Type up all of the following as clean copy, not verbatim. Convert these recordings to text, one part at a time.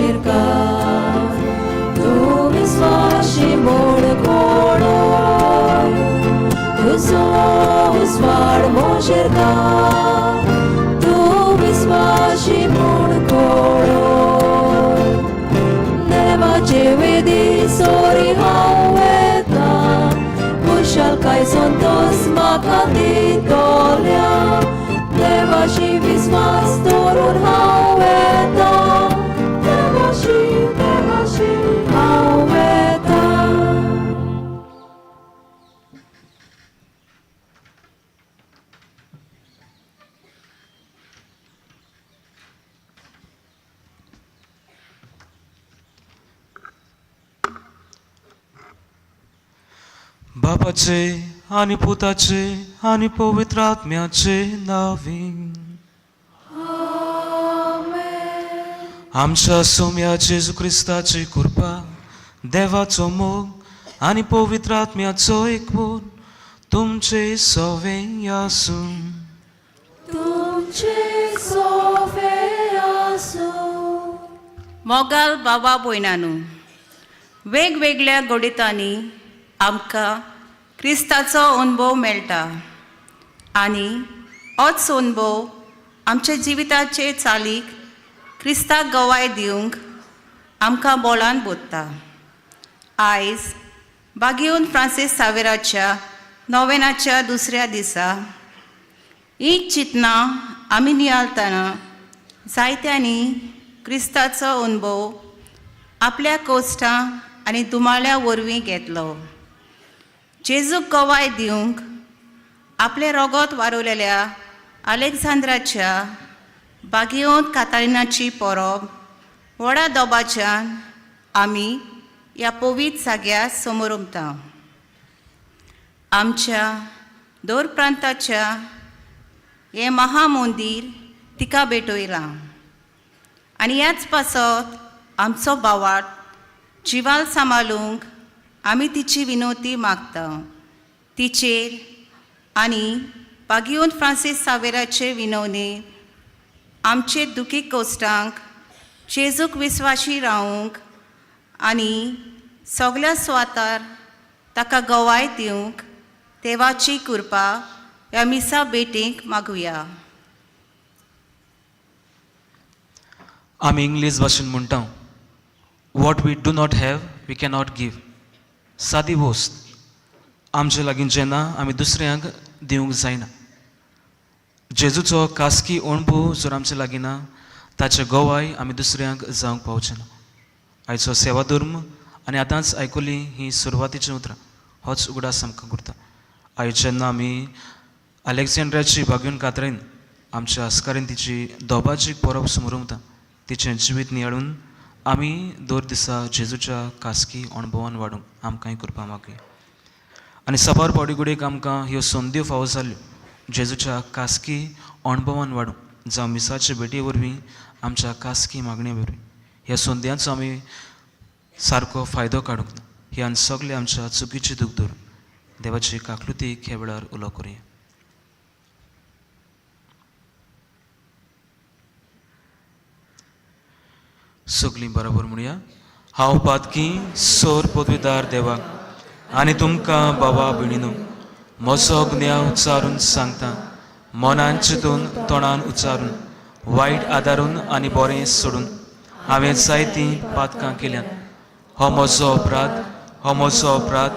मोशिरकार तूं विस्वाशी म्हूण कोणो तुजो उजवाड मोशिरकार तूं विस्वाशी म्हूण कोणो देवाचे वेदी सोरी हांव वेता कुशलकाय संतोस म्हाका दितोल्या देवाशी विस्वास दवरून हांव वेता देवाशी देवाशी हांव वेता. बापाचे आनी पुताचे आनी पवित्र आत्म्याचे नांवी. आमच्या सोम्या जेजू क्रिस्ताची कृपा, देवाचो मोग आनी पवित्र आत्म्याचो एकवट तुमचे सवे आसूं. तुमचे सोफे आसूं. मोगाल बाबा भयणानू, वेगवेगळ्या घडितांनी आमकां क्रिस्ताचो अनुभव मेळटा आनी होच अनुभव आमच्या जिविताचे चालीक क्रिस्ताक गवाय दिवंक आमकां बोलान बोत्ता. आयज बागेवन फ्रांसीस सावेराच्या नोवेनाच्या दुसऱ्या दिसा ही चिंतनां आमी नियाळतना जायत्यांनी क्रिस्ताचो अनुभव आपल्या कोश्टां आनी दुमाळ्या वरवीं घेतलो. जेजूक गवाय दिवंक आपलें रोगोत वारवलेल्या अलेक्झांद्राच्या बागेवन कातारिनाची परब व्हडा दोबाच्यान आमी ह्या पवित्र जाग्यार समोर उमता. आमच्या दोर प्रांताच्या हें महामंदीर तिका भेटयलां आनी ह्याच पासत आमचो बावाट जिवाल सांबाळूंक आमी तिची विनवती मागता. तिचेर आनी बागियोन फ्रांसीस सावेराचे विनवणे आमचे दुखी कोश्टांक जेजूक विस्वाशी रावूंक आनी सगल्या सुवातार ताका गवाय दिवंक देवाची कृपा ह्या मिसा भेटीक मागुया. आमी इंग्लीश भाशेन म्हणटा, what we do not have we cannot give. सादी वस्त, आमचे लागीं जेन्ना आमी दुसऱ्यांक दिवंक जायना. जेजूचो खासगी अणभव जर आमचे लागीं ना, ताचे गवाय आमी दुसऱ्यांक जावंक पावचे ना. आयचो सेवा धर्म आनी आतांच आयकुली ही सुरवातीचीं उतरां होच उगडास आमकां करता. आयज जेन्ना आमी अलेक्झांड्राची बागून कातरेन आमच्या आस्कारीन तिची दोबाची परब समरुमता, तिचें जिवीत नियाळून आमी दर दिसा जेजूच्या खासगी अणभवान वाडूंक आमकांय कृपा मागया. आनी साबार पावटी आमकां ह्यो संद्यो फावो जाल्यो जेजूच्या खासगी अणभवान वाडूंक, जावं मिसाचे भेटी वरवीं, आमच्या खासगी मागण्या वरवीं. ह्या संद्यांचो आमी सारको फायदो काडूंक ना. ह्यान सगळे आमच्या चुकीची दूख धरून देवाची काकलुतीक ह्या वेळार उलो करुया. सगळीं बरोबर म्हणया. हांव पातकी सोर पदवीदार देवाक आनी तुमकां बाबा भयणीनू म्हजो गुन्यांव उच्चारून सांगता. मनान चिंतून, तोंडान उच्चारून, वायट आदारून आनी बरें सोडून हांवें जायतीं पातकां केल्यांत. हो म्हजो अपराध, हो म्हजो अपराध,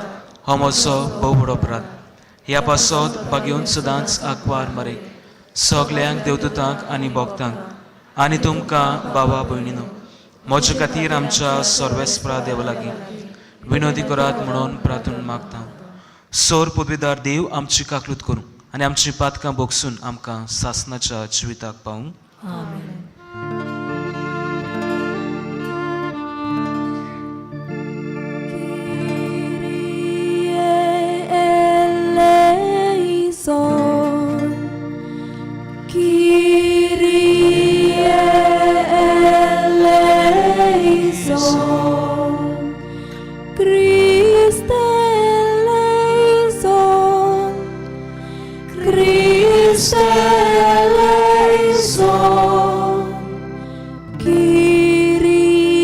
हो म्हजो भोव व्हड अपराध. ह्या पासत बागेवन सदांच आंकवार मरे सगल्यांक देवदूतांक आनी भक्तांक आनी तुमकां बाबा भयणीनू म्हजे खातीर आमच्या सर्वेस्परा देवा लागीं विनोदी करात म्हणून प्रार्थना मागता. सोर पदवीदार देव आमची काकलूत करूं आनी आमची पातकां भोगसून आमकां सासनाच्या जिविताक पावूं. आमेन. Kyrie eleison, Kyrie eleison, Christe eleison, Christe eleison, Kyrie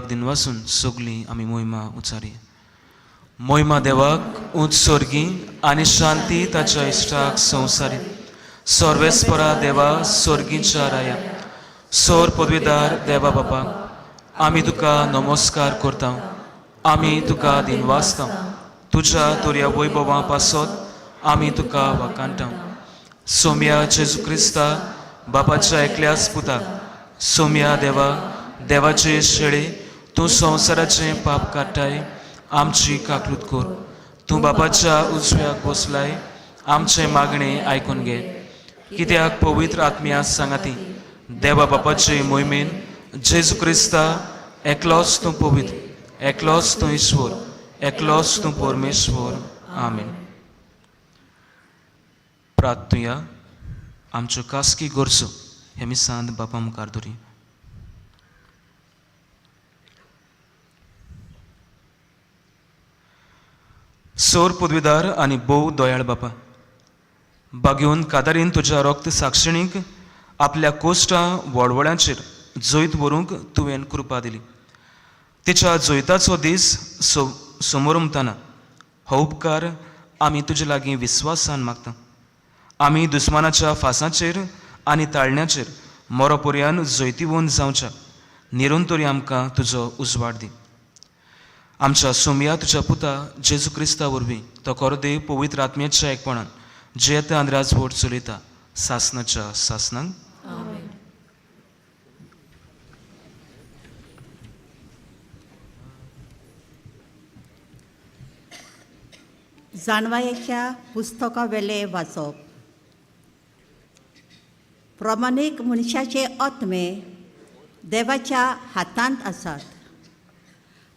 देवाक दिनवासून सगळीं आमी मोहिमा उचारी. मोहिमा देवाक उंच सोर्गी आनी शांती ताच्या इश्टाक संवसारी. सर्वेस्परा देवा सोर्गीच्या राया, सोर पदवीदार देवा बापा, आमी तुका नमस्कार करता, आमी तुका दिनवासता. तुज्या तोरया वैभवा पासत आमी तुका वाखाणटा. सोम्या जेजू क्रिस्ता बापाच्या एकल्याच पुता, सोम्या देवा देवाचे शेळे, तूं संवसाराचें पाप काडटाय, आमची काकलूत कर. तूं बापाच्या उजव्याक बसलाय, आमचें मागणें आयकून घे. कित्याक पवित्र आत्म्या सांगाती देवा बापाचे मोहिमेन जेजू क्रिस्ता एकलोच तूं पवित्र, एकलोच तूं ईश्वर, एकलोच तूं परमेश्वर. आमेन. प्रार्थुया. आमच्यो खासगी गरजो हे मिसांत बापा मुखार दवरी. सोर पदवीदार आनी भोव दयाळ बापा, बागेवन कादारीन तुज्या रक्त साक्षिणीक आपल्या कोश्टां वळवळ्यांचेर जैत व्हरूंक तुवें कृपा दिली. तिच्या जैताचो दीस समोरमताना हो उपकार आमी तुजे लागीं विस्वासान मागता. आमी दुस्मानाच्या फासांचेर आनी ताळण्याचेर मोरोपर्यान जैतिवंत जावच्या निरंतरी आमकां तुजो उजवाड दी. आमच्या सोमया तुज्या पुता जेजू क्रिस्ता वरवीं तो कोरदेव पवित्र आत्म्याच्या एकपणान जियेता आनी राजवट चलयता सासनाच्या सासनांक. जाणवायेच्या पुस्तकावेले वाचप. प्रमाणीक मनशाचे आत्मे देवाच्या हातांत आसात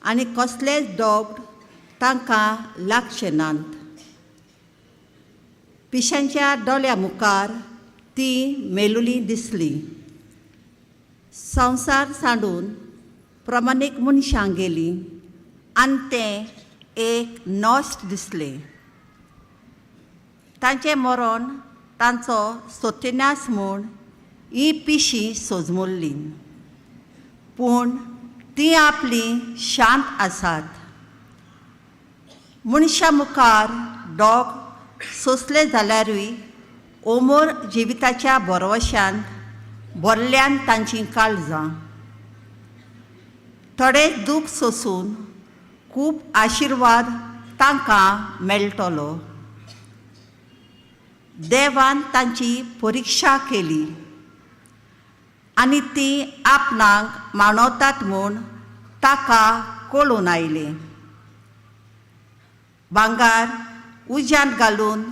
आनी कसलेच दोग तांकां लागचे नात. पिशांच्या दोळ्या मुखार ती मेलुली दिसली. संवसार सांडून प्रमाणीक मनशां गेलीं आनी तें एक नश्ट दिसलें. तांचें मरण तांचो सत्यनाश म्हूण ही पिशी सोजमल्ली, पूण तीं आपलीं शांत आसात. मनशां मुखार दोग सोंसले जाल्यारूय ओमोर जिविताच्या भरवशान भरल्यान तांचीं काळजां. थोडे दूख सोंसून खूब आशिर्वाद तांकां मेळटलो. देवान तांची परिक्षा केली आनी ती आपणाक मानवतात म्हूण ताका कळून आयलें. भांगर उज्यांत घालून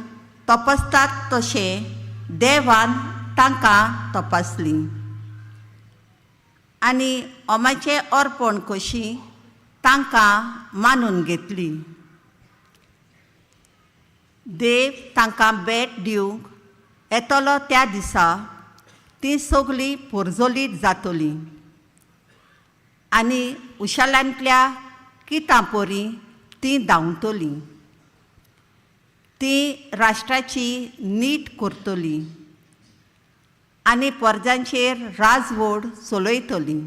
तपासतात तशें देवान तांकां तपासलीं आनी ओमाचें अर्पण कशी तांकां मानून घेतली. देव तांकां भेट दिवंक येतलो त्या दिसा तीं सगळीं पोरजोलीत जातलीं आनी उशालांतल्या कितां परी तीं धांवतलीं. तीं राष्ट्राची नीट करतलीं आनी परजांचेर राजवड चलयतलीं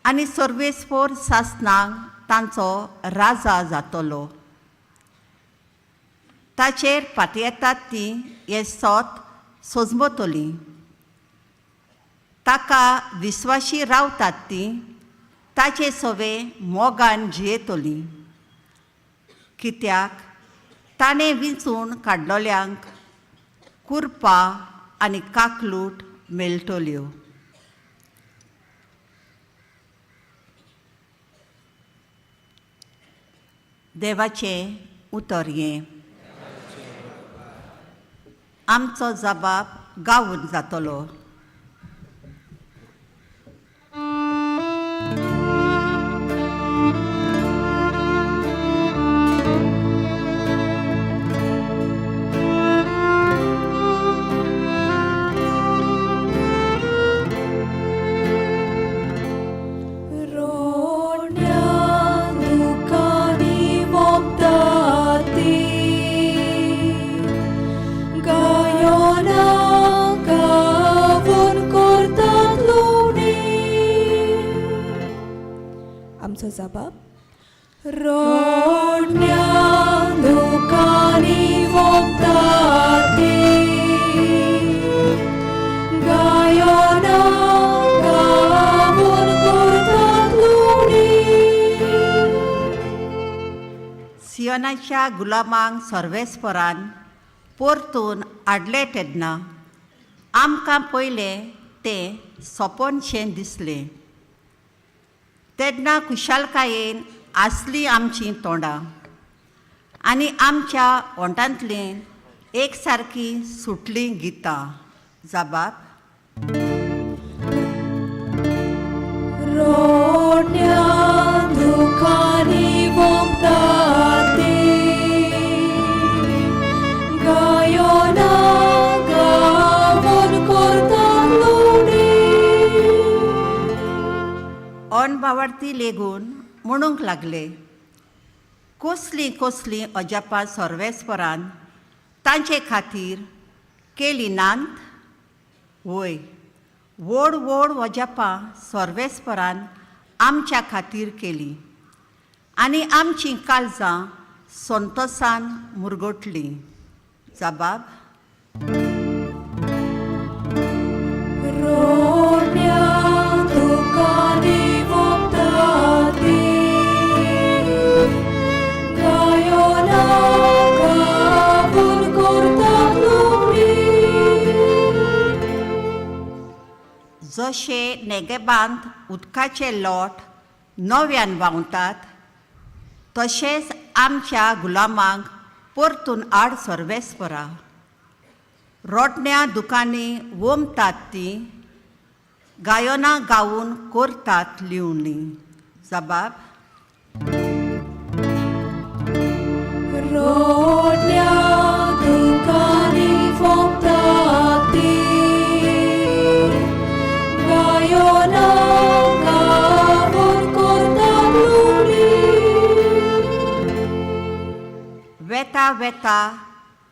आनी सर्वेस्पोर सासनांक तांचो राजा जातलो. ताचेर पातयेतात तीं हें सोत सोजमतलीं. ताका विस्वाशी रावतात तीं ताचे सवे मोगान जियेतलीं. कित्याक ताणें विंचून काडलोल्यांक कुरपा आनी काकलूट मेळटल्यो. देवाचें उतर हें. आमचो जबाब गावून जातलो. दुकानी वोपताती गायोना. आमचो जबाब. रोडण्या दुकानी वोमता ती, गायना गावून करतात लुणी. सियोनाच्या गुलामांक सर्वेस्परान परतून हाडले तेन्ना आमकां पयलें तें सपनशें दिसलें. तेन्ना खुशालकायेन आसलीं आमचीं तोंडां आनी आमच्या ओंठांतलीं एक सारकीं सुटलीं गितां. जबाब. रोडण्या दुकानी वोमता ती, गायना गावून करतात लुणी. अनबावार्थी लेगून म्हणूंक लागले, कसलीं कसलीं अजापां सर्वेस्परान तांचे खातीर केलीं नात? वय, व्हड व्हड अजापां सर्वेस्परान आमच्या खातीर केलीं आनी आमचीं काळजां संतोसान मुरगटलीं. जबाब. रोडण्या दुकानी वोमता ती, गायना गावून करतात लुणी. जशे नेगेबांत उदकाचे लोट नव्यान व्हांवतात तशेंच आमच्या गुलामांक परतून आड सर्वेस्परा. रोडण्या दुकांनी वोमतात तीं, गायनां गावून करतात लिवणी. जबाब. रोडण्या दुकानी वोमता ती, गायना गावून करतात लुणी. वेता वेता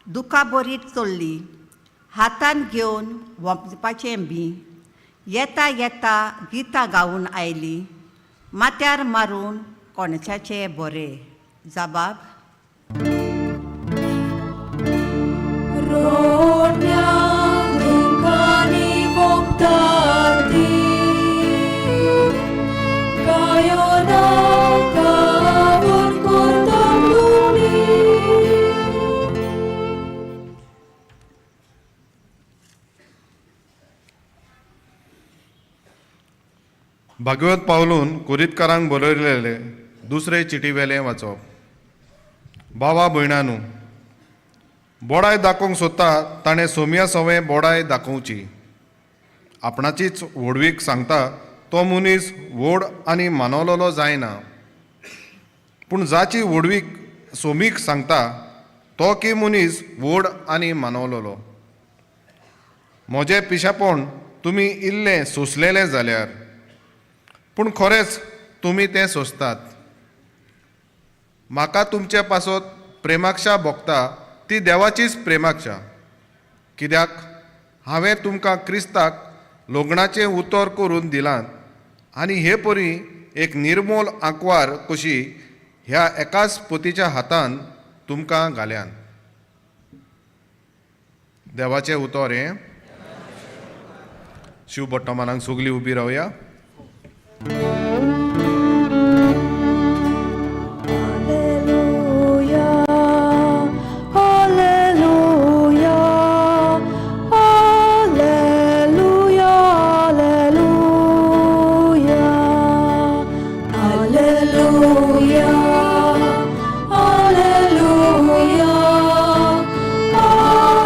दुकां बरीच चल्ली, हातान घेवन वचपाचें बी. येता येता गितां गावून आयली, माथ्यार मारून कोणशाचें बोरें. जबाब. रोडण्या दुकानी वोमता ती, गायना गावून करतात लुणी. भागवत पावलून कुरीतकारांक बरयलेले दुसरे चिटीवेलें वाचप. बाबा भयणानू, बोडाय दाखोवंक सोदता ताणें सोमया सवें बोडाय दाखोवची. आपणाचीच व्हडवीक सांगता तो मनीस व्हड आनी मानवलोलो जायना, पूण जाची व्हडवीक सोमीक सांगता तो की मनीस व्हड आनी मानवलोलो. म्हजें पिशेपण तुमी इल्लें सोंसलेलें जाल्यार, पूण खरेंच तुमी तें सोंसतात. म्हाका तुमचे पासत प्रेमाक्षा भोगता ती देवाचीच प्रेमाक्षा. कित्याक हांवें तुमकां क्रिस्ताक लग्नाचें उतर करून दिलां आनी हे परी एक निर्मोल आंकवार कशी ह्या एकाच पोतीच्या हातान तुमकां घाल्यान. देवाचें उतर हें. शिव भट्टमानाक सगळीं उबी रावया. Alleluia, Alleluia, Alleluia, Alleluia, Alleluia, Alleluia,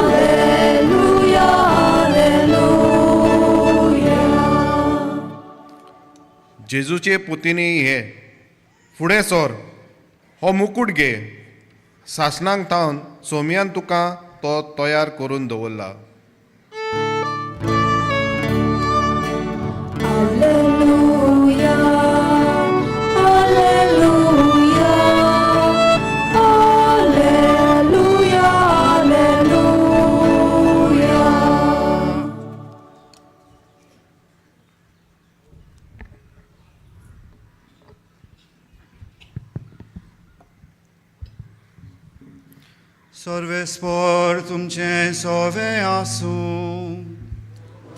Alleluia, Alleluia. जेजूचे पुतीनी हे फुडें सर, हो मुकूट घे, सासणांक थावन सोमयान तुका तो तयार करून दवरला. Alleluia, Alleluia, Alleluia, Alleluia. सर्वेस्पर तुमचें सोवे आसूं.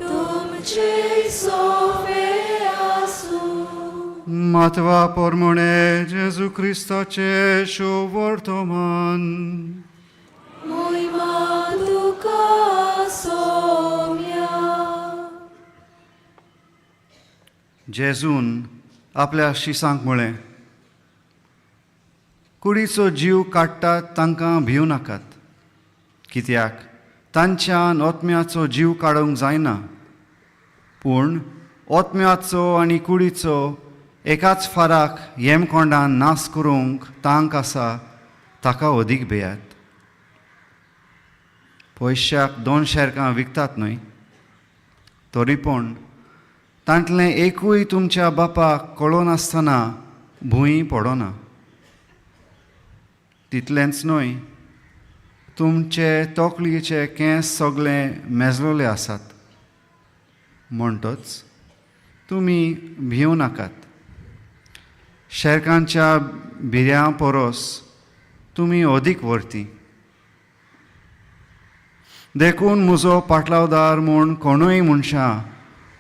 तुमचे सोवे आसूं. मातवा पोरमोणे जेजू क्रिस्ताचे शुवर्तमान. मोहिमा तुका सोम्या. जेजून आपल्या शिसांक म्हळें, कुडीचो जीव काडटात तांकां भिवं नाकात, कित्याक तांच्यान ओतम्याचो जीव काडूंक जायना, पूण ओतम्याचो आनी कुडीचो एकाच फाराक येमकोंडान नाश करूंक तांक आसा ताका अदीक भियात. पयशाक 2 शेरकां विकतात न्हय? तरी पूण तांतलें एकूय तुमच्या बापाक कळनासतना भूंय पडना. तितलेंच न्हय, तुमचे तकलेचे केंस सगळे मेजलोले आसात. म्हणटच तुमी भिवं नाकात, शेरकांच्या भिऱ्यां परस तुमी अदीक व्हरती. देखून म्हजो पाटलावदार म्हूण कोणूय मनशां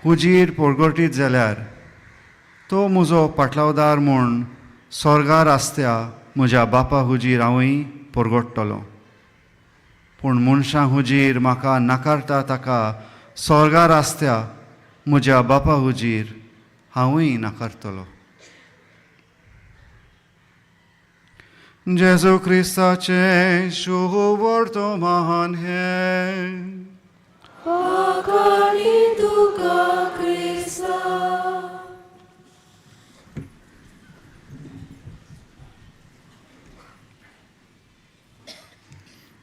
हुजीर पोरगटीत जाल्यार तो म्हजो पाटलावदार म्हूण स्वर्गार आसत्या म्हज्या बापा हुजीर हांवूय पोरगडटलो. पूण मनशां हुजीर म्हाका नाकारता ताका स्वर्गार आसत्या म्हज्या बापा हुजीर हांवूय नाकारतलो. जेजू क्रिस्ताचें शुभवर्तमान हें. वाखाणी तुका क्रिस्ता.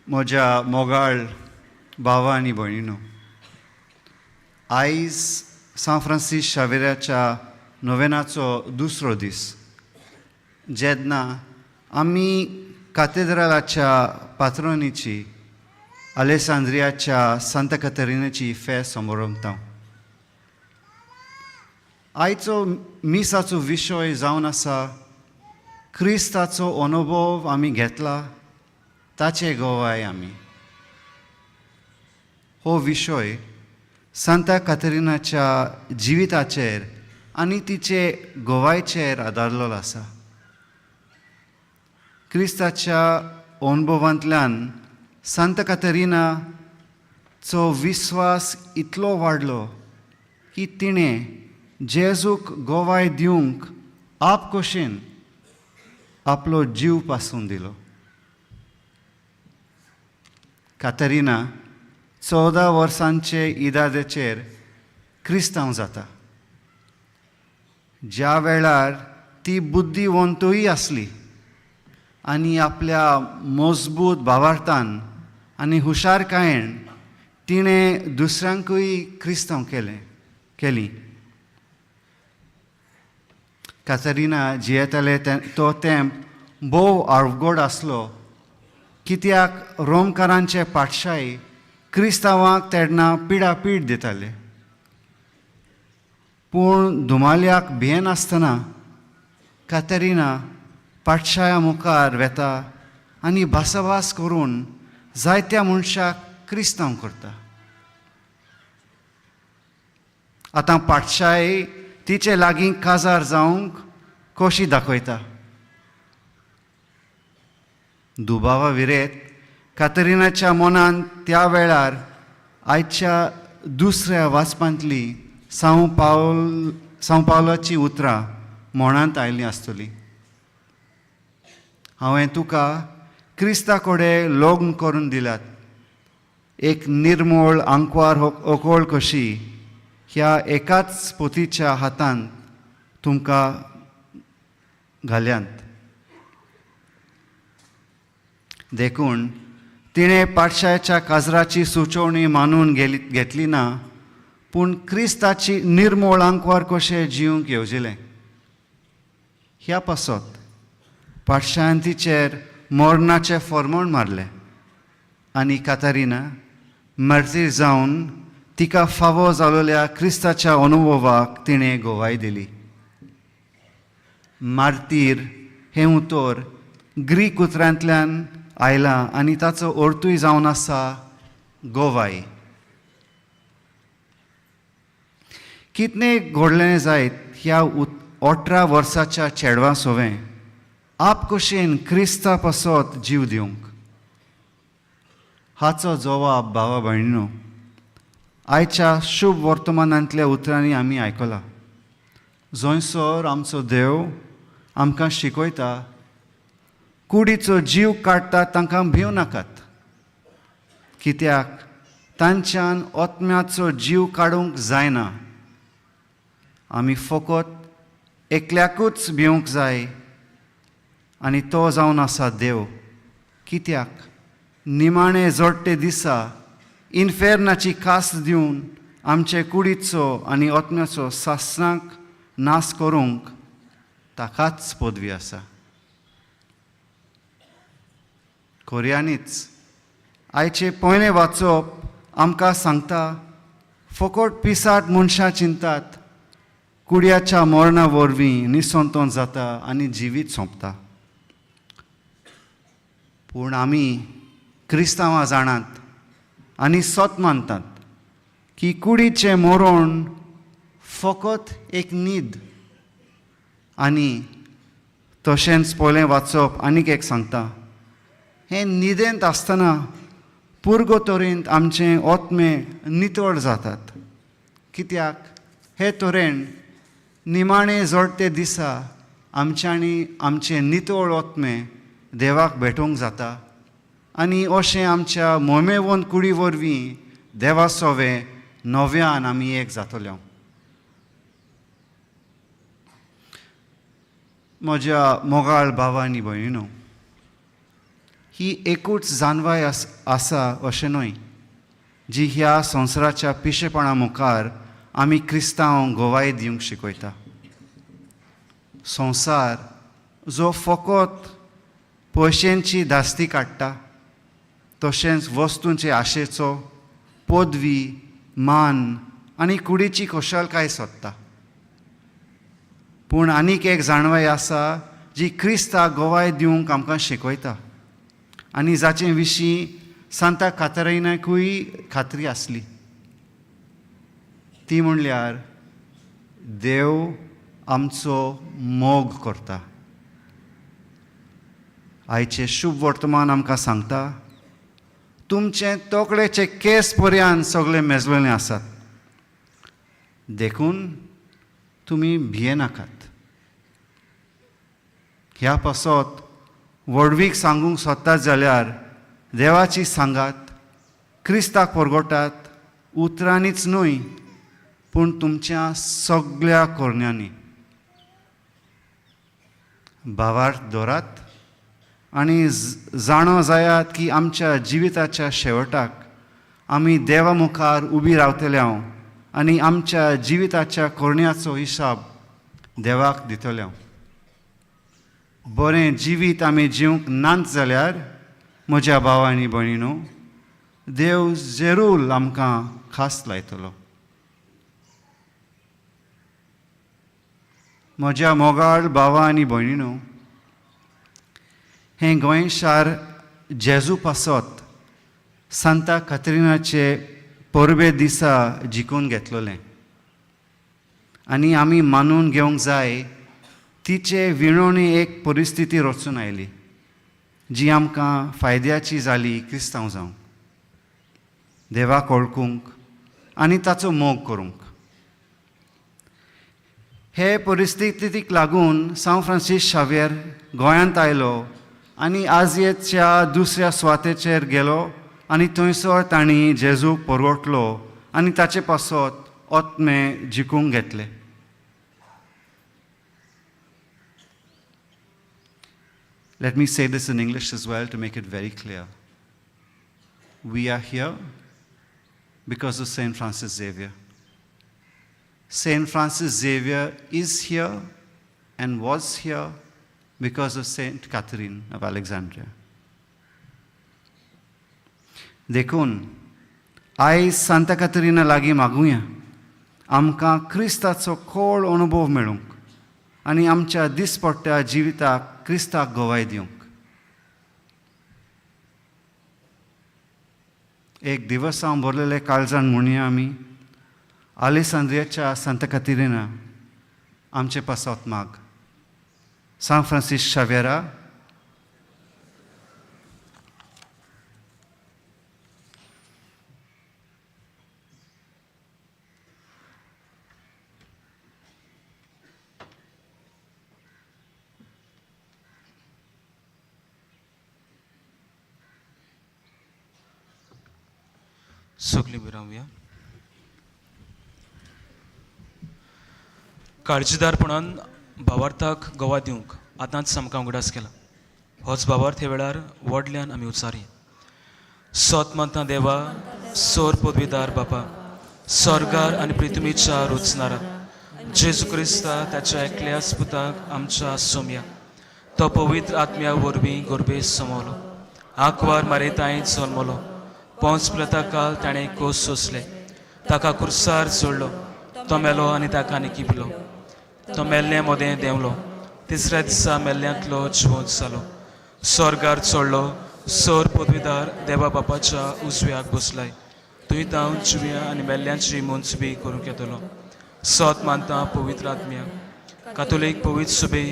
म्हज्या मोगाळ भावा आनी भयणीनो, आयज सांत फ्रांसीस शावेराच्या नोवेनाचो दुसरो दीस, जेन्ना आमी कातेद्रालाच्या पात्रोनीची आलेसांद्रियाच्या सांता कतरिनाची फेस्त समोरमता. आयचो मिसाचो विशय जावन आसा क्रिस्ताचो अनुभव आमी घेतला ताचे गवाय आमी. हो विशय सांता कातरिनाच्या जिविताचेर आनी तिचे गवायचेर आदारलेलो आसा. क्रिस्ताच्या अनुभवांतल्यान सांता कातरिनाचो विस्वास इतलो वाडलो की तिणें जेजूक गवाय दिवंक आपकोशेन आपलो जीव पासून दिलो. कातरिना 14 वर्सांचे इदादेचेर क्रिस्तांव जाता, ज्या वेळार ती बुद्धिवंतूय आसली आनी आपल्या मजबूत भावार्थान आनी हुशारकायेन तिणें दुसऱ्यांकूय क्रिस्तांव केली. कातरिना जियेताले तो तेंप भोव अवघड आसलो, कित्याक रोमकारांचे पाटशाही क्रिस्तांवांक तेन्ना पिडापीड दिताले. पूण धुमाल्याक भियेनासतना कातरिना पाटशाया मुखार वेता आनी भासाभास करून जायत्या मनशाक क्रिस्तांव करता. आतां पाटशाय तिचे लागीं काजार जावंक कशी दाखयता. दुबावा विरेत कातरिनाच्या मनान त्या वेळार आयच्या दुसऱ्या वाचपांतली सांव पावलाची उतरां मनांत आयलीं आसतलीं. हांवें तुका क्रिस्ता कडेन लग्न करून दिल्यात, एक निर्मोळ आंकवार ओकोळ कशी ह्या एकाच पोतीच्या हातान तुमकां घाल्यांत. देखून तिणें पाटशाच्या काजराची सुचोवणी मानून घेतली ना, पूण क्रिस्ताची निर्मोळ आंकवार कशें जिवंक येवजिलें. ह्या पासत पाटशान तिचेर मरणाचें फॉर्मोण मारलें आनी कातारिना मर्तीर जावन तिका फावो जालोल्या क्रिस्ताच्या अनुभवाक तिणें गवाय दिली. मार्तीर हें उतर ग्रीक उतरांतल्यान आयला आनी ताचो अर्थूय जावन आसा गोवाय. कितलें घडलें जायत ह्या 18 वर्साच्या चेडवा सोवें आपकुशेन क्रिस्ता पासत जीव दिवंक? हाचो जवाब, भावा भयणीनो, आयच्या शुभ वर्तमानांतल्या उतरांनी आमी आयकला, जंयसर आमचो देव आमकां शिकयता, कुडीचो जीव काडटा तांकां भिवं नाकात, कित्याक तांच्यान आत्म्याचो जीव काडूंक जायना. आमी फकत एकल्याकूच भिवंक जाय आनी तो जावन आसा देव, कित्याक निमाणे जोडटे दिसा इन्फेर्नाची कास दिवन आमचे कुडीचो आनी आत्म्याचो सासणाक नाश करूंक ताकाच पदवी आसा. खऱ्यांनीच आयचें पयलें वाचप आमकां सांगता, फकत पिसाट मनशां चिंतात कुडयाच्या मरणा वरवीं निसंतोन जाता आनी जिवीत सोंपता, पूण आमी क्रिस्तांवां जाणात आनी सत मानतात की कुडीचें मरण फकत एक न्हीद. आनी तशेंच पयलें वाचप आनीक एक सांगता, हें न्हिदेंत आसतना पुर्गोतोरेंत आमचे आत्मे नितळ जातात, कित्याक हे तरेन निमाणे जोडते दिसा आमच्यांनी आमचे नितळ आत्मे देवाक भेटोवंक जाता आनी अशें आमच्या मोमेवन कुडी वरवीं देवा सोवे नव्यान आमी एक जातले. म्हज्या मोगाळ भावा आनी भयणीनो, ही एकूच जानवाय आसा अशें न्हय जी ह्या संवसाराच्या पिशेपणा मुखार आमी क्रिस्तांव गोवाय दिवंक शिकयता. संवसार जो फकत पयशेंची धास्ती काडटा, तशेंच वस्तूंचे आशेचो, पदवी, मान आनी कुडीची खोशालकाय सोदता, पूण आनीक एक जाणवाय आसा जी क्रिस्ताक गोवाय दिवंक आमकां शिकयता आनी जाचे विशीं सांता कातरिनाकूय खात्री आसली, ती म्हणल्यार देव आमचो मोग करता. आयचें शुभ वर्तमान आमकां सांगता, तुमचे तकलेचे केंस पर्यान सगळे मेजलेले आसात, देखून तुमी भियेनाकात. ह्या पासत व्हडवीक सांगूंक सोदतात जाल्यार देवाची सांगात, क्रिस्ताक परगटात, उतरांनीच न्हय पूण तुमच्या सगळ्या करण्यांनी. भावार्थ दवरात आनी जाणो जायात की आमच्या जिविताच्या शेवटाक आमी देवा मुखार उबी रावतले हांव आनी आमच्या जिविताच्या करण्याचो हिसाब देवाक दितले हांव. बरें जिवीत आमी जिवंक नात जाल्यार म्हज्या भाव आनी भयणीनो, देव जेरूल आमकां खास लायतलो. म्हज्या मोगाळ भावा आनी भयणीनो, हें गोंय शार जेजू पासत सांता कातरिनाचे परबे दिसा जिखून घेतलेलें आनी आमी मानून घेवंक जाय तिचे विणवणी एक परिस्थिती रचून आयली जी आमकां फायद्याची जाली क्रिस्तांव जावंक, देवाक वळखूंक आनी ताचो मोग करूंक. हे परिस्थितीक लागून सांव फ्रांसीस शाव्येर गोंयांत आयलो आनी आजयेच्या दुसऱ्या सुवातेचेर गेलो आनी थंयसर तांणी जेजूक परवटलो आनी ताचे पासत आत्मे जिखूंक घेतले. Let me say this in English as well to make it very clear. We are here because of St. Francis Xavier. St. Francis Xavier is here and was here because of St. Catherine of Alexandria. देखून आयज सांता कातरिना लागीं मागुया आमकां क्रिस्ताचो खोल अनुभव मेळूंक आनी आमच्या दिसपट्ट्या जिविताक क्रिस्ताक गवाय दिवंक. एक दिवसां भरलेले काळजान म्हणया आमी आलेसांद्रियाच्या सांता कातिरिना आमचे पासत माग. सांत फ्रांसीस शाव्येरा, सगलीं विरावया. काळजीदारपणान भावार्थाक गोवा दिवंक आतांच आमकां उगडास केला. होच भावार्थ ह्या वेळार व्हडल्यान आमी उचारया. सोत मानता देवा, सोर पदवीदार बापा, स्वर्गार आनी पृथ्वीच्या रुचणारा जेजू क्रिस्ता ताच्या एकल्याच पुताक आमच्या सोम्या, तो पवित्र आत्म्या वरवीं गोरबेस समवलो, आंकवार मारेतांय जल्मलो, पोंच प्लता काल ताणें कोस सोंसले, ताका कुर्सार जोडलो, तो मेलो आनी ताका निकिपलो, तो मेल्ले मोदें देंवलो, तिसऱ्या दिसा मेल्ल्यांतलो जिवंत जालो, स्वर्गार चडलो, सोर पदवीदार देवा बापाच्या उजव्याक बसलाय, थंय तावन जिव्या आनी मेल्ल्यांची मोन्सबी करूंक येतलो. सोत मानता पवित्र आत्म्या, कातोलीक पवित्र सुबे,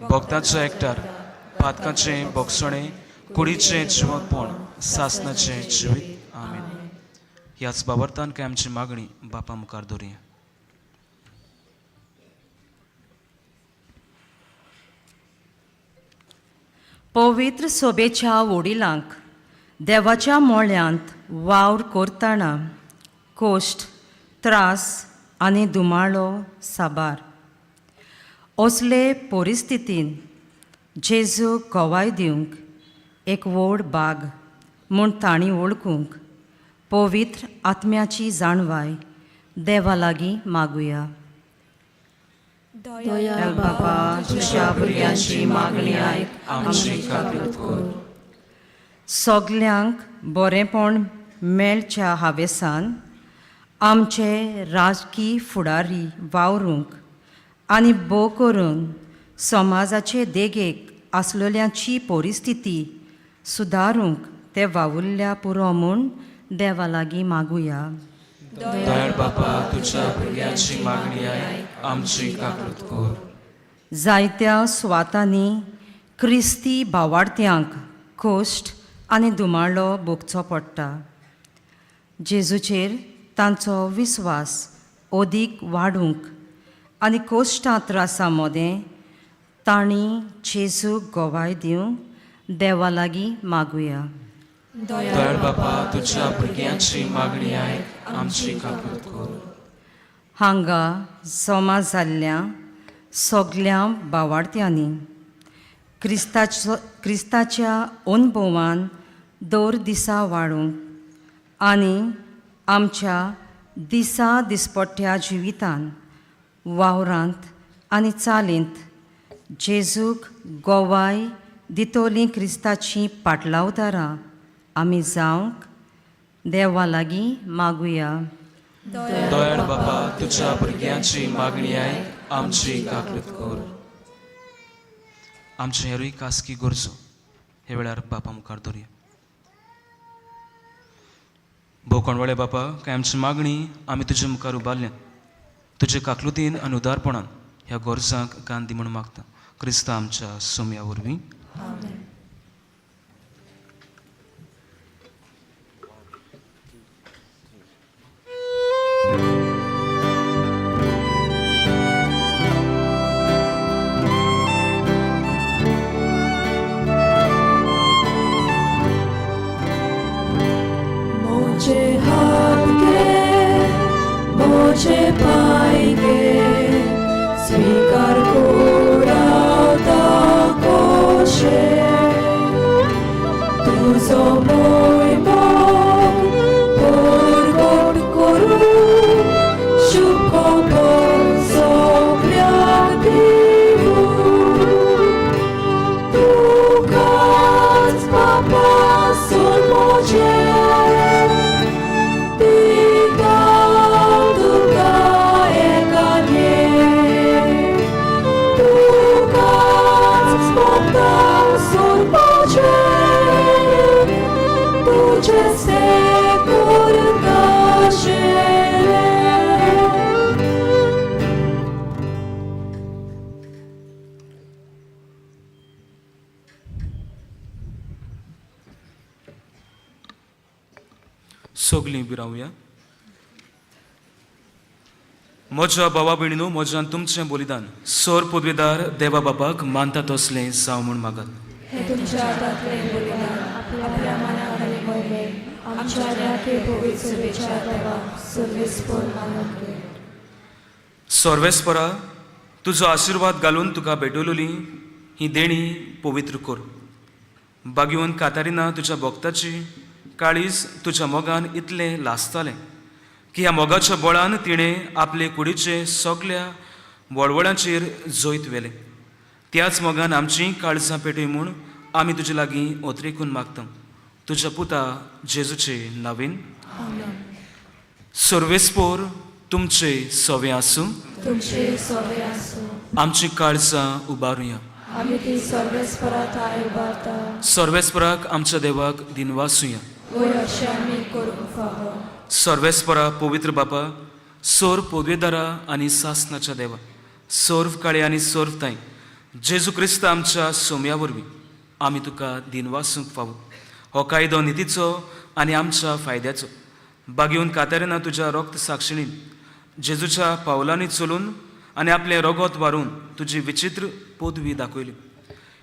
भक्ताचो एकठार, पातकाचें बोगसणें, कुडीचें जिवंतपण, सासनाचें जिवीत. आमेन. ह्याच बाबर्तान काय आमची मागणी बापा मुखार दवरुया. पवित्र सोबेच्या वडिलांक देवाच्या मोळ्यांत वावर करतना कोश्ट, त्रास आनी दुमाळो साबार. असले परिस्थितीन जेजू गवाय दिवंक एक व्हड बाग म्हूण तांणी वळखूंक पवित्र आत्म्याची जाणवाय देवा लागीं मागुया. दयाळ बाबा, तुज्या भुरग्यांची मागणी आयक, आमची काकूत कर. सगल्यांक बरेंपण मेळच्या हावेसान आमचे राजकी फुडारी वावरूंक आनी भोव करून समाजाचे देगेक आसलेल्यांची परिस्थिती सुदारूंक ते वावुरल्या पुरो म्हूण देवा लागीं मागुया. दयाळ बापा, तुज्या भुरग्यांची मागणी आयक, आमची काकूत कर. जायत्या सुवातांनी क्रिस्ती भावार्थ्यांक कोश्ट आनी धुमाळो भोगचो पडटा. जेजूचेर तांचो विस्वास अदीक वाडूंक आनी कोश्टां त्रासां मदें तांणी जेजूक गवाय दिवंक देवा लागीं मागुया. दयाळ बापा, तुज्या भुरग्यांची मागणी आयक, आमची काकूत कर. हांगा जमा जाल्ल्या सगल्या भावार्थ्यांनी क्रिस्ताच्या अनुभवान दर दिसा वाडूंक आनी आमच्या दिसा दिसपट्ट्या जिवितान वावरांत आनी चालींत जेजूक गोवाय दितोलीं क्रिस्ताचीं पाटलावदारां आमी जावंक देवा लागीं मागुया. दयाळ बापा, तुज्या भुरग्यांची मागणी आयक, आमची काकूत कर. आमचे हेरूय खासगी गरजो हे वेळार बापा मुखार दवरुया. भोवकोणवाळे बापा, काय आमची मागणी आमी तुजे मुखार उबारल्या, तुजे काकलुतीन आनी उदारपणान ह्या गरजांक कान दी म्हूण मागता, क्रिस्ता आमच्या सोम्या वरवीं. मोजे हात गे, मोजे पाय गे, स्वीकार कोरावता कोशे, तुजो मोय मोग परगट करू, शुभ खबर सगळ्यांक दिवू. तुकाच बापा सोड मोजे, दिता तुका एकाने, तुकाच बापा सोड मोजे, तुजें सेगून. सगलीं उबी रावया. म्हज्या भावा भयणीनो, म्हज्यान तुमचें बलिदान सोर पदवेदार देवा बाबाक मानता तसलें जावं म्हूण मागात. हे तुमच्या हातांतलें बलिदान आपल्या मनाक आनी मोहिमेक आमच्या राखी पवित्र सेवेच्या देवा सर्वेस्पर मानून घे. सर्वेस्परा, तुजो आशिर्वाद घालून तुका भेटवलेली ही देणी पवित्र कर. बागेवन कातारिना तुज्या भक्ताची काळीज तुज्या मोगान इतलें लासतालें की ह्या मोगाच्या बळान तिणें आपले कुडीचे सगल्या वळवळांचेर जैत व्हेलें. त्याच मोगान आमचीं काळजां पेटय म्हूण आमी तुजे लागीं ओतरेकून मागता, तुज्या पुता जेजूचे नवीन. सर्वेस्पोर तुमचे सवे आसूं. तुमचे सोवे आसूं. आमचीं काळजां उबारुया. आमी ती सर्वेस्परा थाय उबारता. सर्वेस्पराक आमच्या देवाक दिनवासुया. वय अशें आमी करूंक फावो. सर्वेस्परा, पवित्र बापा, सोर पदवेदारा आनी सासनाच्या देवा, सर्व काळे आनी सर्व तांय, जेजू क्रिस्त आमच्या सोम्या वरवीं आमी तुका दिनवासूंक फावो. हो कायदो नितीचो आनी आमच्या फायद्याचो. बागेवन कातारिना तुज्या रक्त साक्षिणीन जेजूच्या पावलांनी चलून आनी आपलें रगत वारून तुजी विचित्र पदवी दाखयली.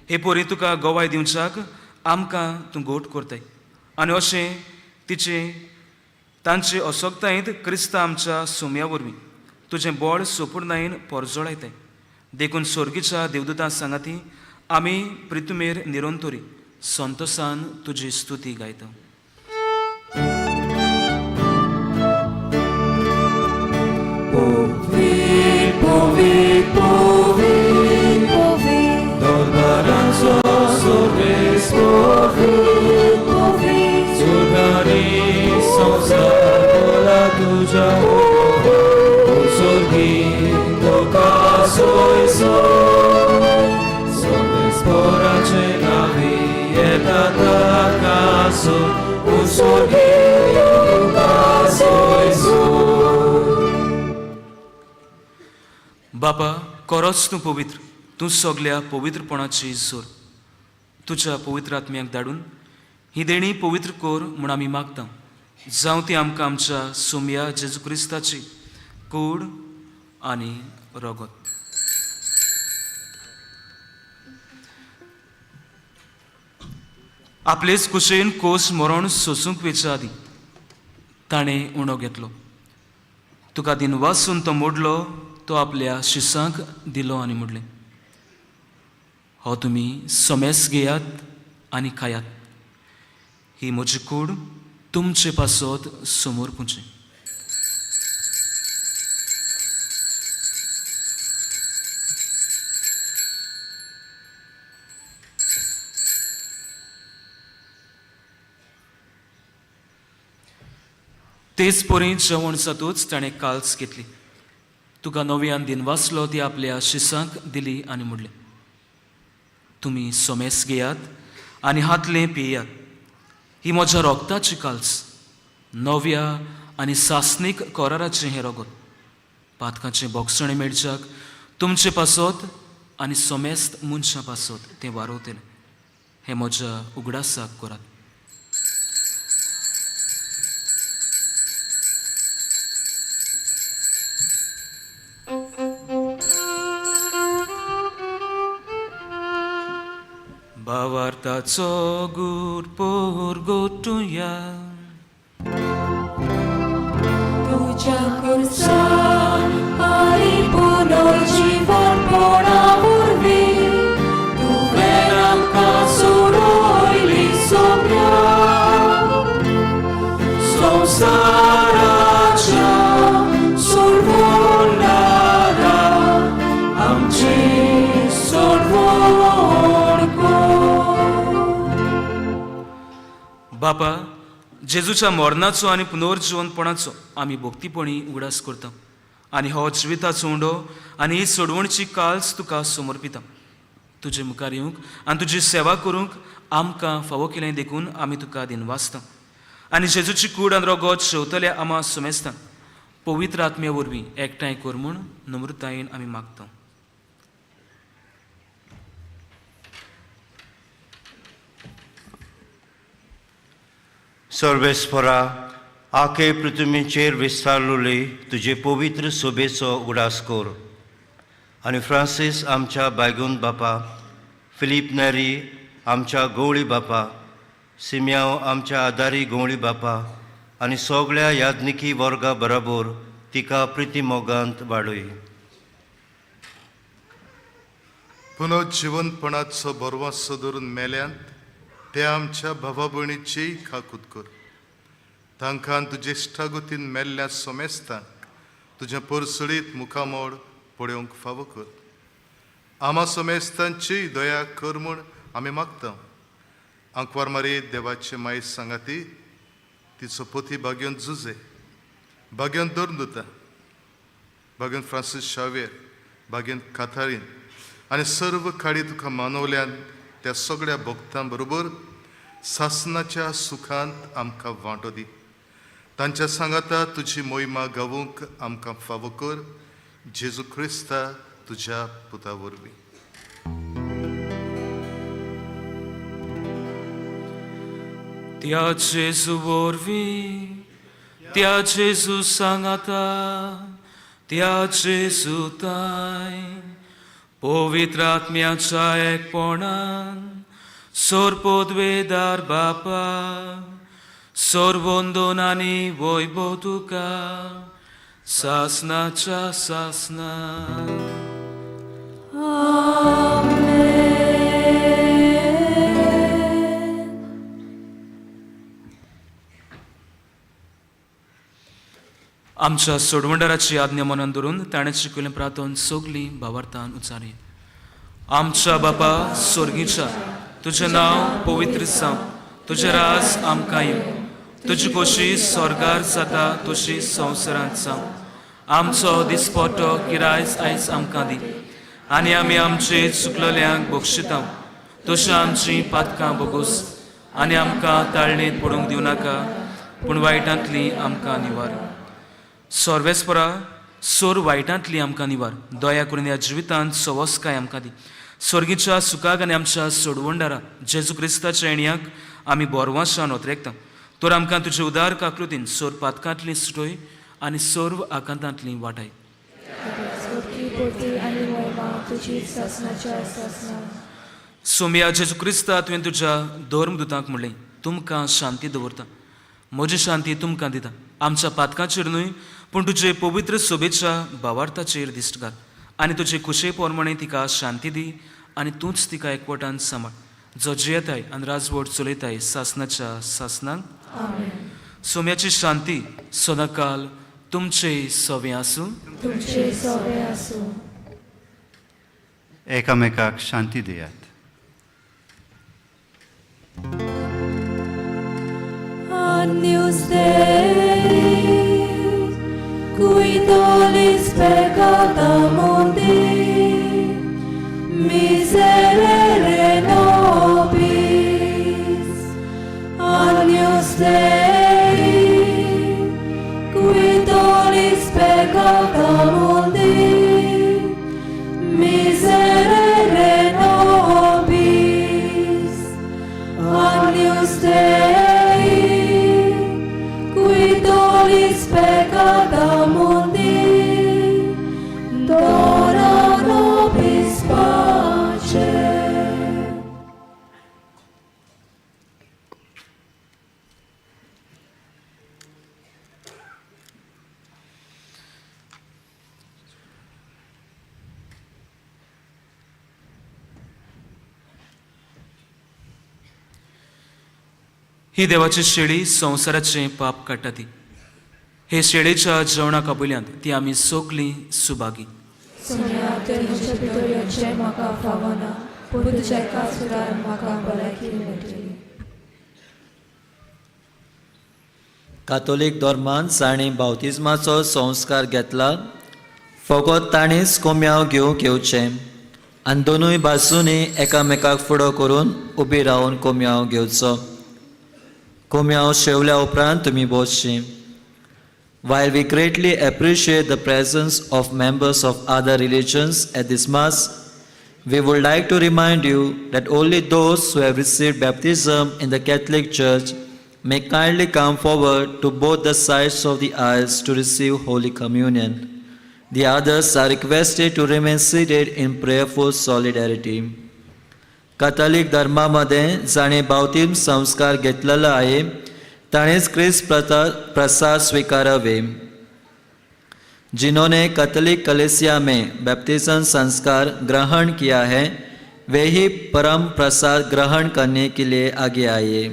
हे पोरी तुका गवाय दिवच्याक आमकां तूं गोट करताय आनी अशें तिचें तांचे असक्तायेंत क्रिस्ता आमच्या सोम्या वरवीं तुजें बळ सोपूर्णायेन पोरजोळायताय. देखून सोर्गीच्या देवदूतां सांगाती आमी प्रितुमेर निरंतरी संतोसान तुजी स्तुती गायता. बापा, कोरोच तूं पवित्र, तूं सगल्या पवित्रपणाची जोर. तुज्या पवित्र आत्म्याक धाडून ही देणी पवित्र कर म्हूण आमी मागता. जावं ती आमकां आमच्या सोमया जेजू क्रिस्ताची कूड आनी रगत. आपलेच कुशेन कोस मरण सोसूंक वेच्या आदीं ताणें उणो घेतलो. तुका दिनवासून तो मोडलो, तो आपल्या शिसांक दिलो आनी म्हणलें, हो तुमी समेस घेयात आनी खायात, ही म्हजी कूड तुमचे पासत समोर पुंचे. तेच परी जेवण जातूच ताणें काल्स घेतली, तुका नव्यान दिनवासलो, ती आपल्या शिसांक दिली आनी म्हणलें, तुमी सोमेस घेयात आनी हातलें पियात, ही म्हज्या रोगताची काल्स, नव्या आनी सासणीक कोराराचें हें रगत, पातकाचें बोगसणें मेळच्याक तुमचे पासत आनी सोमेस्त मनशां पासत तें वारोवतलें. हें म्हज्या उगडासाक करात. भावार्थाचो गूर पोर गोटुया. तुज्या खुर्सान आनी पुनर्जीवनपणा वरवीं तुवें आमकां सोडयली सोम्या. संवसाराच्या सोडवणारा आमची सोडवण कर. बापा, जेजूच्या मरणाचो आनी पुनर्जिवनपणाचो आमी भक्तीपणी उगडास करता आनी हो जिविताचो उंडो आनी ही सोडवणची काल्स तुका समर्पिता. तुजे मुखार येवंक आनी तुजी सेवा करूंक आमकां फावो केलें देखून आमी तुका दिनवासता आनी जेजूची कूड आनी रगत शेवतल्या आमा सुमेस्तां पवित्र आत्म्या वरवीं एकठांय कर म्हूण नम्रतायेन आमी मागता. सर्वेस्परा, आखे पृथ्वीचेर विस्तारलेली तुजे पवित्र सोबेचो उगडास कर आनी फ्रांसीस आमच्या बायगून बापा, फिलीप नेरी आमच्या गवळी बापा, सिम्याव आमच्या आदारी गवळी बापा आनी सगळ्या याज्ञिकी वर्गा बराबर तिका प्रिती मोगांत वाडय. पुनर्जिवंतपणाचो बरवासो धरून मेल्यांत ते आमच्या भावा भयणीचीय खाकूत कर. तांकां तुजे इश्टागतीन मेल्ल्या सोमेस्तांक तुजें परसळीत मुखामोड पळोवंक फावो कर. आमा सोमेस्तांचीय दया कर म्हूण आमी मागता. आंकवार मारी देवाचे माई सांगाती तिचो पोती भाग्योन जुजे, भाग्योन धरून दिता, भाग्योन फ्रांसीस शावेर, भाग्योन काथारीन आनी सर्व खाडी तुका मानवल्यान त्या सगळ्या भक्तां बरोबर सासनाच्या सुखांत आमकां वांटो दी. तांच्या सांगाता तुजी मोहिमा गावूंक आमकां फावो कर. जेजू क्रिस्ता तुज्या पुता वरवीं. त्या जेजू वरवीं, त्या जेजू सांगाता, त्या जेजू ताय पवित्र आत्म्याच्या एकपणान सोरपोदवेदार बापा सोरवंदन आनी वैभव तुका सासनाच्या सासना. आमच्या सोडवंडाराची आज्ञा मनान धरून ताणें शिकयलें प्रार्थन सगली भावार्थान उचारी. आमच्या बापा सोर्गीच्या, तुजें नांव पवित्र जावं, तुजें राज आमकां येवं, तुजी खोशी स्वर्गार जाता तशी संवसारांत जावं. आमचो दिसपट्टो किरायज आयज आमकां दी आनी आमी आमचे चुकलल्यांक बक्षिता तशी आमची पातकां बोगोस आनी आमकां ताळणेंत पडूंक दिवं नाका, पूण वायटांतली आमकां निवार. सर्वेस्परा सोर वायटांतली आमकां निवार. दया करून ह्या जिवितांत सवस्काय आमकां दी. स्वर्गीच्या सुखाक आनी आमच्या सोडवंडारा जेजू क्रिस्ताच्या येण्याक आमी बोरवाशान ओतरेकता. तर आमकां तुजे उदार काकृतीन सोर पातकांतली सुटय आनी सर्व आकांतांतली वाटाय. सोम्या जेजू क्रिस्ता, तुवें तुज्या धर्मदुतांक म्हणलें, तुमकां शांती दवरता, म्हजी शांती तुमकां दिता. आमच्या पातकांचेर न्हय पूण तुजे पवित्र सोबेच्या भावार्थाचेर दिश्ट घाल आनी तुजे खुशे प्रमाणे तिका शांती दी आनी तूंच तिका एकवटान सांबाळ, जो जियेताय आनी राजवट चलयताय सासनाच्या सासनाक. सोम्याची शांती सदांकाल तुमचे सवे आसूं. तुमचे सवे आसूं. एकामेकाक शांती दियात. Agnus Dei, cui tollis peccata mundi, miserere nobis. Agnus Dei, cui tollis peccata mundi, miserere nobis. Agnus Dei, qui tollis peccata mundi, dona nobis pace. ही देवाची शेळी संवसाराचें पाप काडटा ती. हे शेळीच्या जेवणाक आपयल्यांत ती आमी सगलीं सुभागी. सोम्या, तुवें म्हजे भितर येवचें म्हाका फावना, पूण तुज्या एका सुदार म्हाका भलायकी मेळटली. कातोलीक धर्मांत जांणी बावतिज्माचो संस्कार घेतला फकत तांणीच कोम्यांव घेवंक येवचें आनी दोनूय बाजूंनी एकामेकाक फुडो करून उबी रावन कोम्यांव घेवचो. कोम्यांव शेवल्या उपरांत तुमी बसची. While we greatly appreciate the presence of members of other religions at this Mass, we would like to remind you that only those who have received baptism in the Catholic Church may kindly come forward to both the sides of the aisles to receive Holy Communion. The others are requested to remain seated in prayerful solidarity. Catholic धर्मामध्ये जाणे बावतीम संस्कार घेतलेला आहे ताणेच क्रिस्त प्रसाद स्वीकारावे. जिन्होंने Catholic कलेसिया में बैप्तिज्म संस्कार ग्रहण किया है वे ही परम प्रसाद ग्रहण करने के लिए आगे आइए.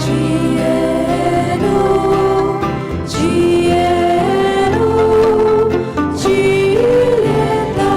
जियेनु जियेनु जियेता.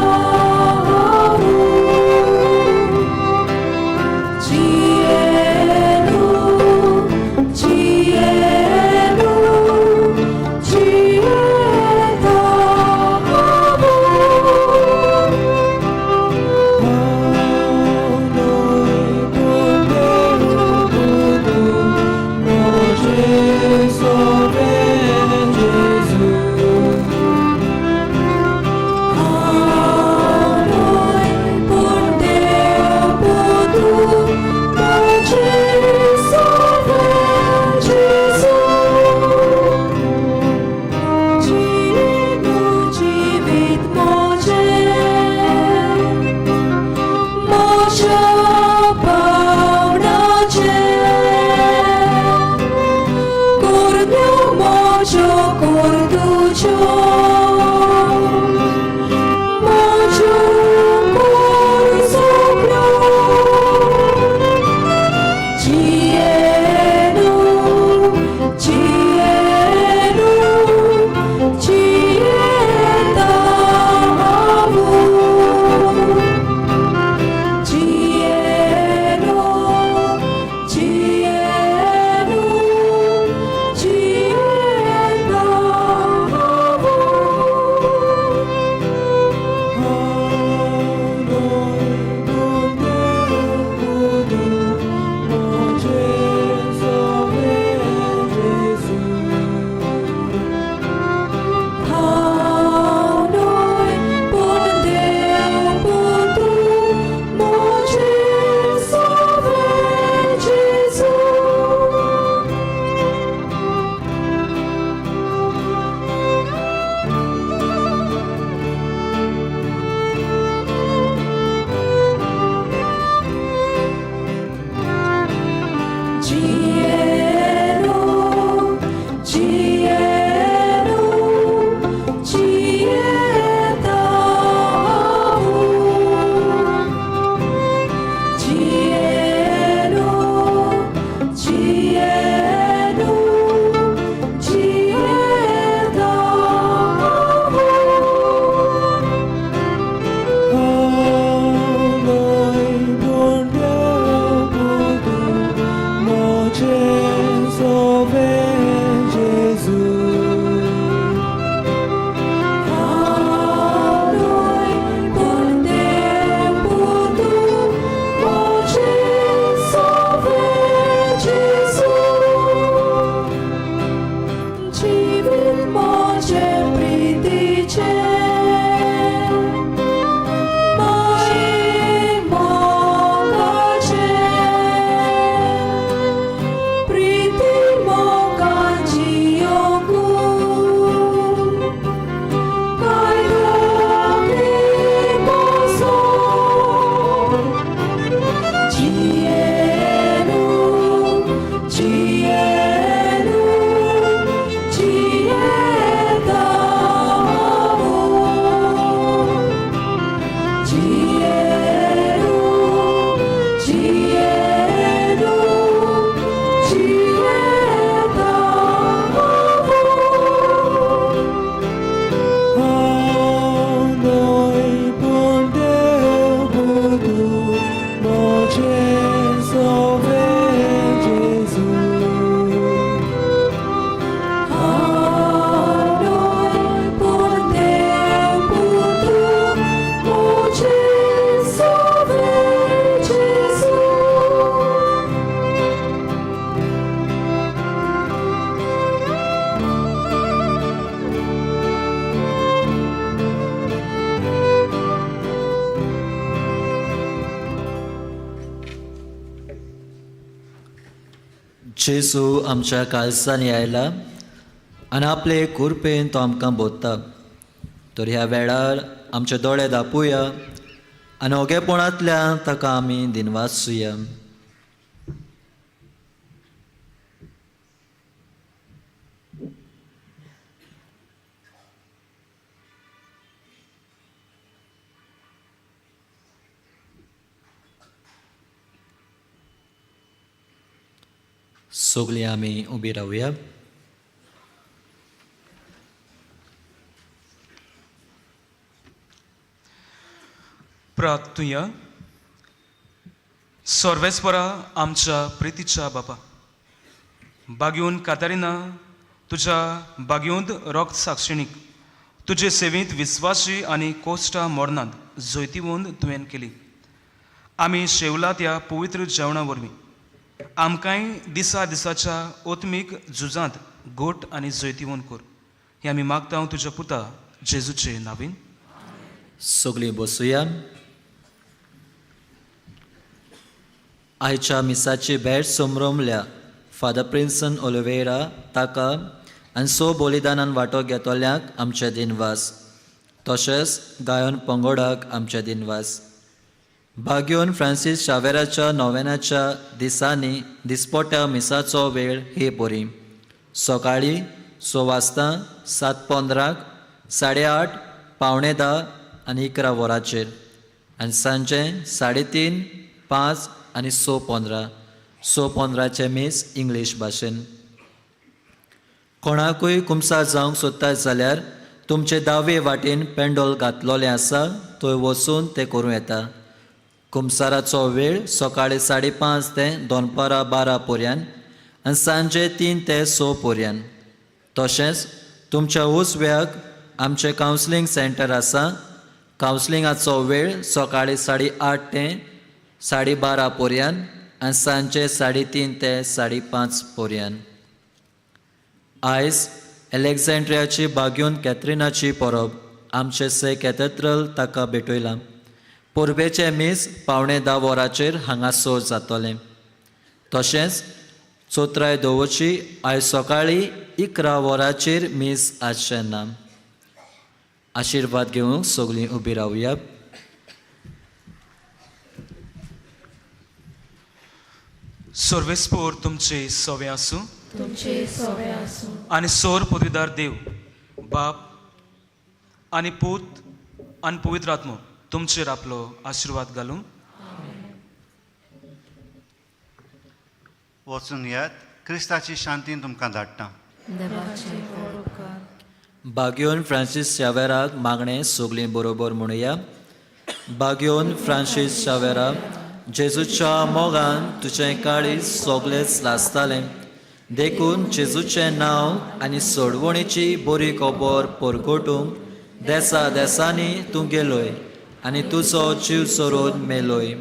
जेजू आमच्या काळजांनी आयला आनी आपले कुरपेन तो आमकां बोधता. तर ह्या वेळार आमचे दोळे दापुया आनी ओगेपणांतल्यान ताका आमी दिनवासुया. सगळीं आमी उबी रावया. प्रार्थुया. सर्वेस्परा आमच्या प्रितीच्या बापा, बागेवन कातारिना तुज्या बागेवंत रोक्त साक्षिणीक तुजे सेवेंत विस्वासी आनी कोश्टा मोरनांत जैतिवंत तुवें केली. आमी शेवला त्या पवित्र जेवणा वरवीं आमकांय दिसा दिसाच्या ओत्मीक झुजांत गोट आनी जैतिवंत कर. हें आमी मागता तुज्या पुता जेजूचे नावीन. सगळीं बसुया. आयच्या मिसाची भेट समरमल्या फादर प्रिन्सन ओलिवेरा ताका आनी सो बलिदानान वांटो घेतल्यांक आमचे दिनवास, तशेंच गायन पंगोडाक आमचे दिनवास. बाग्योन फ्रांसीस शावेराच्या नोवेनाच्या दिसांनी दिसपट्या मिसाचो वेळ हे परी सकाळीं 6 वाजता, 7:15, 8:30, 9:45 आनी 11 वरांचेर आनी सांजे 3:30, 5 आनी 6:15. 6:15 मीस इंग्लीश भाशेन. कोणाकूय कुमसार जावंक सोदता जाल्यार तुमचे दावे वाटेन पेंडोल घातलोलें आसा, थंय वचून तें करूं येता. कुमसाराचो वेळ सकाळीं 5:30 ते दनपारां 12 पर्यंत आनी सांजे 3 ते 6 पर्यंत. तशेंच तुमच्या उजव्याक आमचें कावन्सिलींग सेंटर आसा. कावन्सिलिंगाचो वेळ सकाळीं 8:30 ते 12:30 पर्यंत आनी सांजे 3:30 ते 5:30 पर्यंत. आयज एलेक्झांड्रियाची बाग्योन कॅथरिनाची परब आमचे से कॅथेड्रल ताका भेटयलां. परबेचें मीस 9:45 वरांचेर हांगासर जातलें. तशेंच चोत्राय दवरची आयज सकाळीं 11 वरांचेर मीस आसचें ना. आशिर्वाद घेवंक सगळीं उबी रावया. सर्वेस्पोर तुमचे सवे आसूं, तुमचे सवे आसूं. आनी सोर पदवीदार देव बाप आनी पूत आनी पवित्र आत्मो तुमचेर आपलो आशिर्वाद घालूं. वचून येत क्रिस्ताची शांतीन तुमकां धाडटा. बाग्योन फ्रांसीस शावेराक मागणें सगळीं बरोबर म्हणुया. बाग्योन फ्रांसीस शावेरा, जेजूच्या मोगान तुजें काळीज सगळेंच लासतालें, देखून जेजूचें नांव आनी सोडवणीची बरी खबर परगटूंक देसा देसांनी तूं गेलोय आनी तुजो जीव सोरून मेलोय.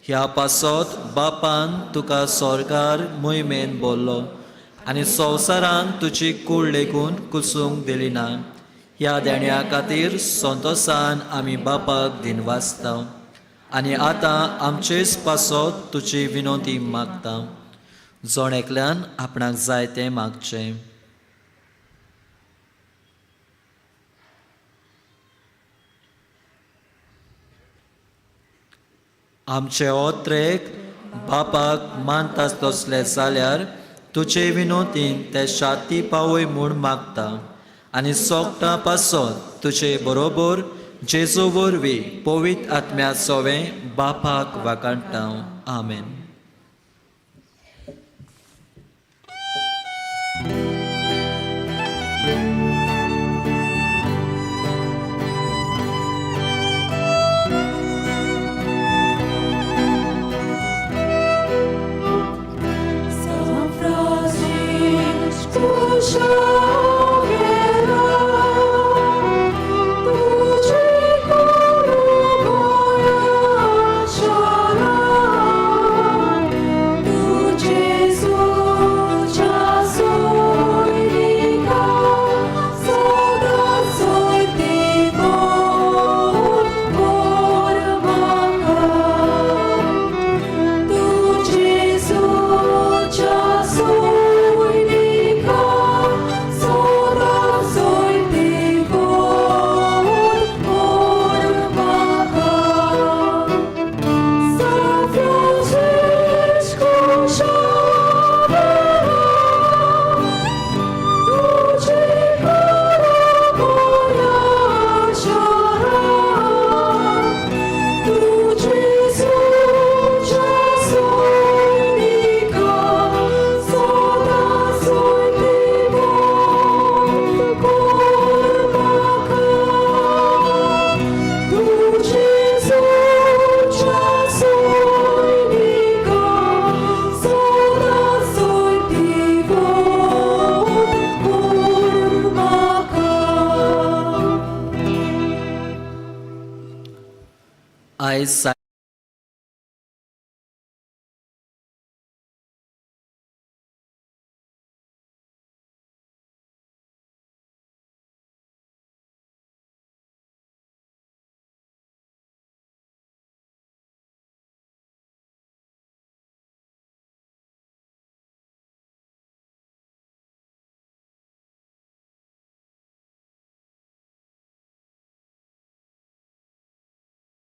ह्या पासत बापान तुका स्वर्गार मोहिमेन बोल्लो आनी संवसारान तुजी कूड लेगून कुसूंक दिली ना. ह्या देण्या खातीर संतोसान आमी बापाक दिनवासता आनी आतां आमचेच पासत तुजी विनोदी मागता. जण एकल्यान आपणाक जाय तें मागचें. आमचे ओत्रेक बापाक मानता तसले जाल्यार तुजे विनोदीन ते शाती पावय म्हूण मागता आनी सोगटां पासत तुजे बरोबर जेजू वरवीं पवित्र आत्म्या सोवें बापाक वाकाणटा. आमेन. Jesu, आयज